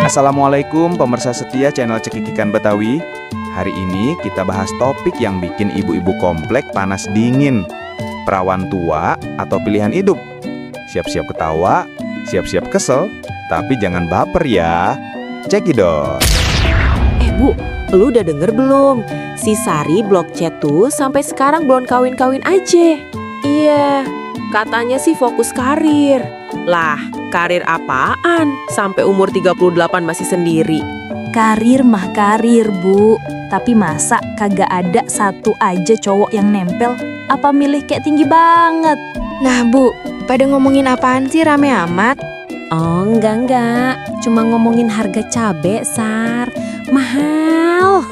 Assalamualaikum pemirsa setia channel Cekikikan Betawi. Hari ini kita bahas topik yang bikin ibu-ibu komplek panas dingin. Perawan tua atau pilihan hidup? Siap-siap ketawa, siap-siap kesel, tapi jangan baper ya. Cekidot. Bu, lu udah denger belum? Si Sari blok chat tuh sampai sekarang belum kawin-kawin aja. Iya, katanya sih fokus karir. Lah, karir apaan? Sampai umur 38 masih sendiri. Karir mah karir, Bu. Tapi masa kagak ada satu aja cowok yang nempel? Apa milih kayak tinggi banget? Nah Bu, pada ngomongin apaan sih rame amat? Oh, enggak. Cuma ngomongin harga cabe, Sar. Mahal.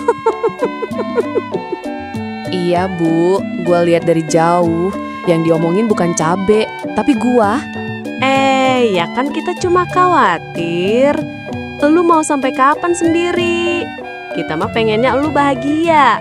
Iya Bu, gua lihat dari jauh. Yang diomongin bukan cabe, tapi gua. Ya kan kita cuma khawatir. Lu mau sampai kapan sendiri? Kita mah pengennya lu bahagia.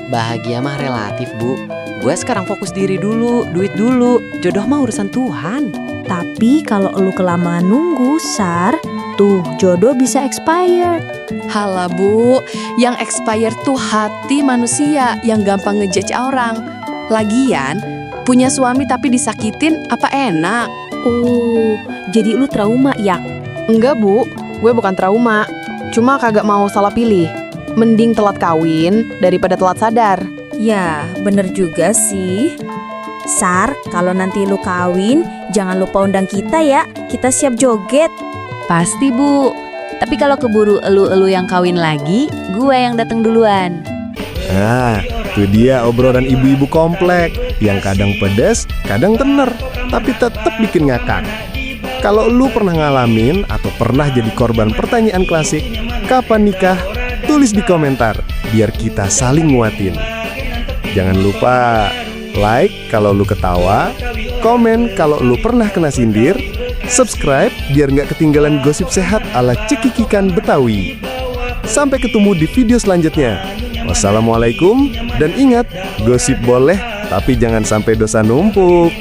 Bahagia mah relatif Bu. Gue sekarang fokus diri dulu, duit dulu. Jodoh mah urusan Tuhan. Tapi kalau lu kelamaan nunggu, Sar, tuh jodoh bisa expired. Halah Bu, yang expired tuh hati manusia yang gampang ngejudge orang. Lagian, punya suami tapi disakitin apa enak? Oh, jadi lu trauma ya? Enggak Bu, gue bukan trauma. Cuma kagak mau salah pilih. Mending telat kawin daripada telat sadar. Ya, bener juga sih. Sar, kalau nanti lu kawin, jangan lupa undang kita ya. Kita siap joget. Pasti Bu. Tapi kalau keburu elu-elu yang kawin lagi, gue yang datang duluan. Nah, itu dia obrolan ibu-ibu komplek yang kadang pedes, kadang tener, tapi tetap bikin ngakak. Kalau lu pernah ngalamin atau pernah jadi korban pertanyaan klasik, kapan nikah? Tulis di komentar, biar kita saling nguatin. Jangan lupa like kalau lu ketawa, komen kalau lu pernah kena sindir, subscribe biar nggak ketinggalan gosip sehat ala Cekikikan Betawi. Sampai ketemu di video selanjutnya. Wassalamualaikum, dan ingat, gosip boleh tapi jangan sampai dosa numpuk.